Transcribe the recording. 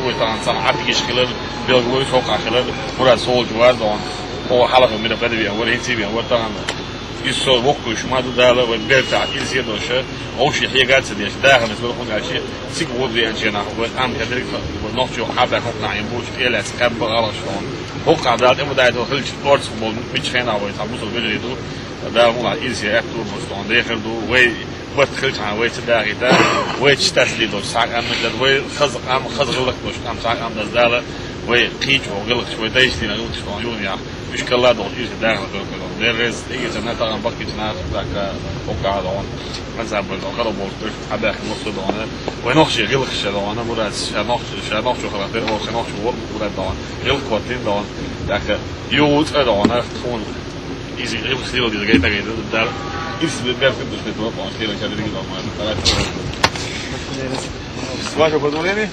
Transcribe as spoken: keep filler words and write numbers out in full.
Вай тахан цхьа Ӏаттигиш хилар, белгалвойташ хӀокхахь хилар, Мурад солча вар дон. Хьо хьалха мира бада веан вар, хӀинца веан вар тахан. Из со воккхавеш ма ду Дала, вай бертахь ирсе доша, вовший хьега ца деш, даханаш лархун гачи, цига гӀур деанча нах, вай къам кадриг, вай нохчо хьабаьхка хӀокхахь нах юм бучу, элац кхаьбба гӀалгӀаш дон. ХӀокхахь Дала тӀема дайтал хилча, орцах болу мича хенахь вай цхьа бусалба вежарий ду, Дала муха ирсе аьттур бу дон, дехар ду, вай барт хилчахьана вай ца дахийта, вай чу тасале долчу цхьа къам ма дара, вай хаза къам, хаза гӀиллакх долуш къам, цхьа къам даза Дала, вай кхечу гӀиллакхаш, вай дайшна гӀиллакхаш дон юханехь, уьш кхелла долуш ирсе дахана хӀокхахь дон. Дера реза, тӀаийца тахан баккхийчу наха, тӀаккха хӀокхахь дон, ансамбль дон, хара болуш берш хьабаьхка массо а дон, вай нохчий гӀиллакхаш дон, Мурад, ша нохчо, ша нохчо хиларх дера, вовшийн нохчо волу Мурад дон, гӀиллакх хӀоттийна дон, тӀаккха юха цкъа дон, тхуна иза гӀиллакх хила деза гайта гайта, Дала ирсе бер хир ду шуьга, дон, кхеран ша дерриге дон, ма, Ваше предложение?